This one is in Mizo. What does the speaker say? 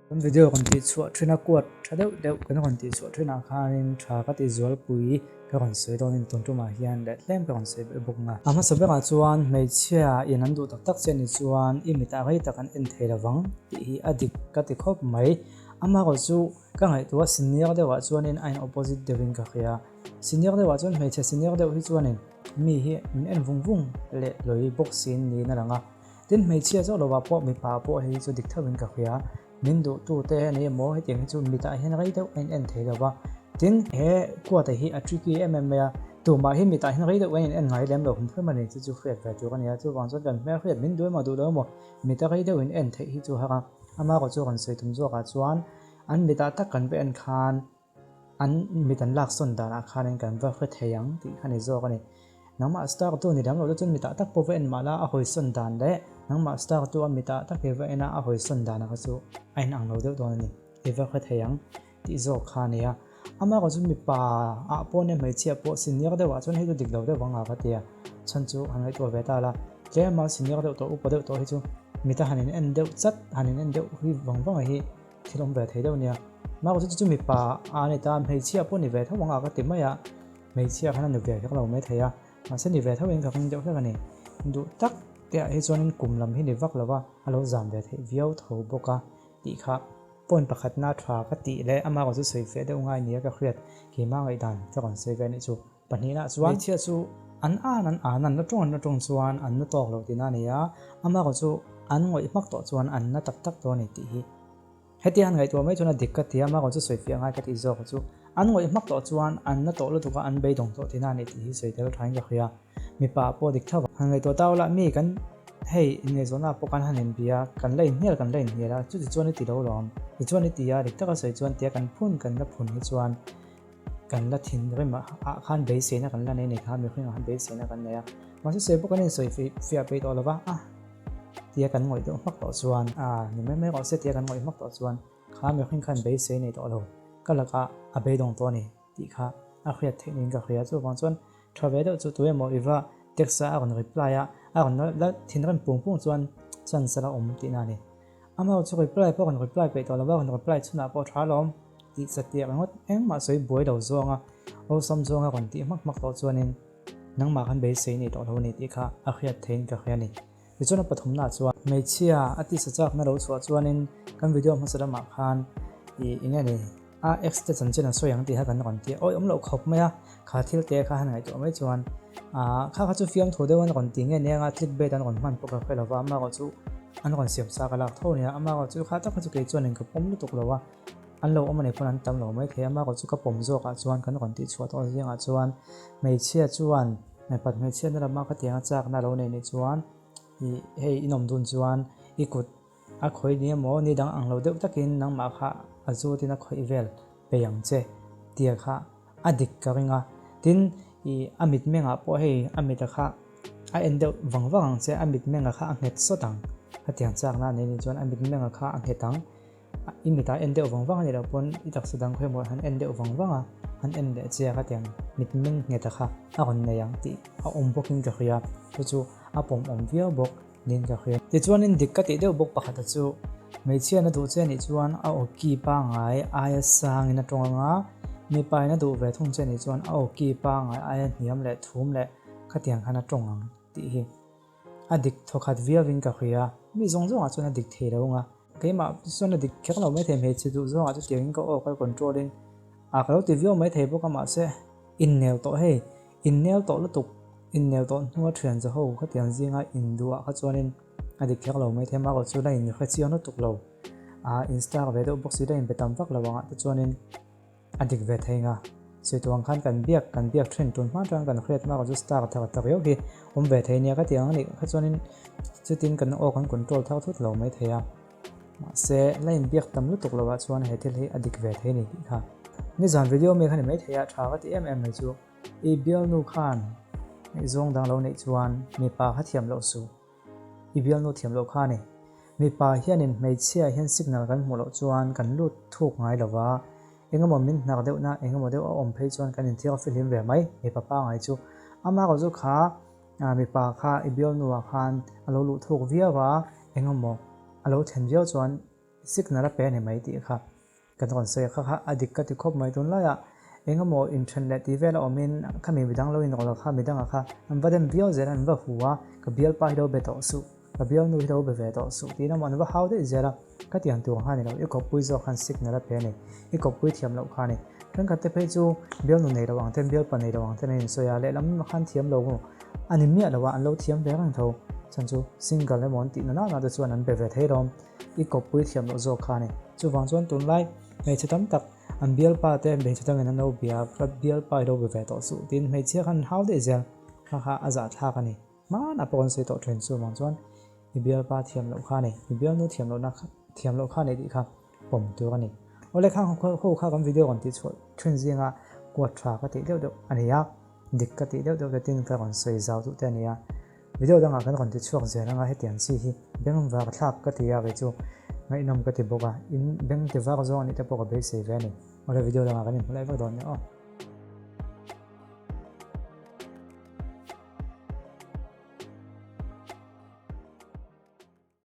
Kan video rawn tih chhuah thin a kuat tha deuh deuh kan rawn tih chhuah thin ah khanin tha ka tih zualpui ka rawn sawi dawn in tun tumah hian leh tlem ka rawn sawi belh bawk ang a. A hmasa berah chuan hmeichhia in an duh tak tak che ni chuan i mitah rei tak an en thei lovang tih hi a dik ka ti khawp mai. Amaherawh chu ka ngaihtuah senior deuhah chuanin a in opposite deuhin ka hria. Senior deuhah chuan hmeichhe senior deuh hi chuanin mi hi min en vung vung leh lawi bawk siin niin a lang a. Tin, hmeichhia zawk lovah pawh mipa pawh hei chu dik theuhin ka hria. Min duhtute a ni emaw hetiang hi chu mitah hian rei deuh a in en thei lova. Tin, he quote hi a tricky em em mai a, tumah hi mitah hian rei deuh a in en ngai lem lo hum hrim a ni chu chu hriat ve tur a ni a. Chuvang chuan kan hmelhriat min duh emaw duh lo emaw mita rei deuh in en theih hi chu har a. Amaherawhchu chu rawn sawi tum zawkah chuan an mitah tak kan va en khan An mit an lak sawn danah khanin kan va hre thei ang tih kha ni zawk a ni. Nangmah star tu ni dang lo te chuan mitah tak pawh va en mah la a hawi sawn dan leh nangmah star tu a mitah tak hi va en a a hawi sawn danah kha chu a inang lo deuh dawn a ni. I va hre thei ang tih zawk kha a ni a. Amaherawh chu mipa ah pawh nia hmeichhia pawh senior deuh ah chuan hei chu dik lo deuh vang a ka ti a. Chhan chu han ngaihtuah ve ta la. Tlema senior deuh tawh upa deuh tawh hi chu mita han in en deuh chat han in en deuh hi vang vang hi Thil awm ve thei deuh nia. Mah chu chu mipa a ni ta, hmeichhia pawh ni ve tho ang a ka ti mai a, hmeichhia khan a ni ve kher lo mai thei a, mahse ni ve tho in ka ring deuh hlek a ni. Duh tak te ah hi chuanin kum lam hi ni vak lo va, a lo zam ve theih viau tho bawk a tih kha point pakhatna tha ka tih leh amah erawh chu sawi feh deuh ngai nia ka hriat, keimah ngaihdan ka rawn sawi ve a nih chu. Pahnihna chuan hmeichhia chu an an an an an la tawng an la tawng chuan an na tawk lo tihna a ni a, amaherawh chu an ngawih hmak tawh chuan an na tak tak tawh a ni tih hi. Hetia han ngaihtuah mai chuan a dik ka ti a, amaherawh chu sawifiah ngai ka tih zawk chu an ngawih hmak tawh chuan an na tawh lutuk a, an beidawng tawh tihna a ni tih hi sawi tel thain ka hria. Mipa pawh dik tho a. Han ngaihtuah tau lah mi kan hei inngaihzawnah pawh kan han inbia, kan la inhnial kan la inhnial a, chuti chuan i ti lo lawm, tichuan i ti a, dik taka sawi chuan tia kan phun kan la phun hi chuan Kan la thinrim ah khan beiseina kan la nei nei kha mihring ah khan beiseina kan nei a, mahse sawi pawh kan insawi fiah peih tawh lova a tia kan ngawih deuh hmak tawh chuan a ni mai mai rawh se tia kan ngawih hmak tawh chuan kha mihring khan beisei nei tawh lo ka lakah a beidawng tawh a ni tih kha a hriat theih niin ka hria chuvang chuan tha ve deuh chu tu emaw i va text a a rawn reply a a rawn la thinrim pung pung chuan chance a la awm tihna a ni. Amah chu reply pawh kan reply peih tawh lo va, kan reply chhunah pawh tha lawm tih satliah ringawt engmah sawi buai lo zawnga awlsam zawnga rawn tih hmak hmak tawh chuanin nangmah khan beisei nei tawh lo a ni tih kha a hriat theiin ka hria a ni. Tichuan a pathumnaah chuan hmeichhia a tisa chakna lo chhuah chuanin kan video hmasa lamah khan ih eng nge ni a ex te chanchin an sawi ang tih kha kan rawn ti a, awih awm loh khawp mai a, kha thil te kha han ngaihtuah mai chuan ah kha kha chu fiamthu deuh an rawn ti nge nia anga click bait an rawn hman pawh ka hre lo va, amaherawh chu an rawn siam sa ka lak tho nia, amaherawh chu kha tak kha chu kei chuan in ka pawm lutuk lo a, an lo awm a nih pawn an tam lo mai thei a, amaherawh chu ka pawm zawk ah chuan kan rawn tih chhuah tawh zingah chuan hmeichhia chuan hmeipat hmeichhia na lama khatiang a chakna lo nei nih chuan ih hei inawm dun chuan i kut A khawih ni emaw ni dang ang lo deuh takin nangmah kha a zutin a khawih vel peih ang che tia kha a dik ka ring a. Tin, ih a mitmengah pawh hei a mita kha a en deuh vang vang ang che, a mitmenga kha a nghet sawt ang. Hetiang chakna a nei nih chuan a mitmenga kha a nghet ang. I mitah en deuh vang vang a nih loh pawn i taksa dang khawi emaw han en deuh vang vang a, han en leh che a khatiang mitmeng ngheta kha a rawn nei ang tih a awm bawkin ka hria. Chu chu a pawmawm viau bawk. Niin ka hria. Tichuanin dik ka tih deuh bawk pakhata chu hmeichhia na duh che nih chuan a aw ki pangngai aia sangin a tawng anga, mipa in a duh ve thung che nih chuan a aw ki pangngai aia hniam leh thum leh khatiang khan a tawng ang tih hi a dik thawkhat viauin ka hria. Mi zawng zawngah chuan a dik thei lo anga, keimah chuan a dik kher lo maithei hmeichhe duh zawngah chutiangin ka aw ka control in a ka lo ti viau maithei bawk a mahse innel tawh hei Innel tawh lutuk, innel tawh hnua thian za ho khatiang zinga induhah kha chuanin a dik kher lo mai thei amaherawh chu la in hre chiang lutuk lo a, in star ve deuh bawk si la inbe tam vak lo angah te chuanin a dik ve thei nga. Sawi khan kan biak kan biak thin tun hma atang kan hriat amaherawh chu star thar ta riau hi awm ve thei nia ka ti ang a nih kha chuanin chutin kan aw kan control thar thut lo mai thei a. Mahse la inbiak tam lutuk lo ah chuan he thil hi a dik ve thei a ni tih kha. Nizan video mi kha ni mai thei a tha ka ti em em mai chu. I bialnu khan ngaihzawng dang lo neih chuan mipa kha thiam loh suh. I bialnu thiam loh kha a ni. Mipa hianin hmeichhia hian signal kan hmuh loh chuan kan lut thuk ngai lo va, engemaw min hnar deuhna engemaw deuh a awm phei chuan kan inthiar fihlim ve mai mipa pangngai chu. Amaherawh chu kha mipa kha i bialnuah khan a lo luh thuk viau a, engemaw a lo thlen viau chuan. signal a pe a ni mai tih kha kan rawn sawi a, kha kha a dik ka ti khawp mai. Tunlaiah eng emaw inthen leh tih vel a awmin khami midang lo inrawlh a kha midangah kha an va dem viau zel a, an va hu a, ka bialpa hi lo be tawh suh. Ka bialnu hi lo be ve tawh suh tiin amaw an va hau daih zel a, ka tiang tur kha a ni lo, i kawppui zawk khan signal a pe a ni, i kawppui thiam loh kha a ni. Thenkhat te phei chu bialnu nei lo ang ten bialpa nei lo ang ten an insawi a, lehlam lamah khan thiam lo maw a ni miah lo a, an lo thiam ve reng tho. Chhan chu single emaw an tih na nana te chuan an be ve thei lawm, i kawppui thiam loh zawk kha a ni. Chuvang chuan tunlai hmeichhe tam tak an bialpa te hmeichhe dangin an lo bia, ka bialpa hi lo be ve tawh suh tiin hmeichhia khan an hau daih zel, kha kha a zahthlak a ni. Hmanah pawh kan sawi tawh thin chu vang chuan i bialpa thiam loh kha a ni, i bialnu thiam lohna thiam loh kha a ni tih kha pawm tur a ni. Awle khang ho kha kan video rawn tih chhuah thin zinga kuat tha ka tih deuh deuh a ni a, dik ka tih deuh deuh te tin ka rawn sawi zau duh te a ni a. Video dangah kan rawn ti chhuak zel anga hetiang chi hi beng var thlak ka ti a kei chu ngaihnawm ka ti bawk a, in beng ti var zawng anih te pawh ka beisei ve a ni. Awle video dangah kan inhmu leh vek dawn nia aw.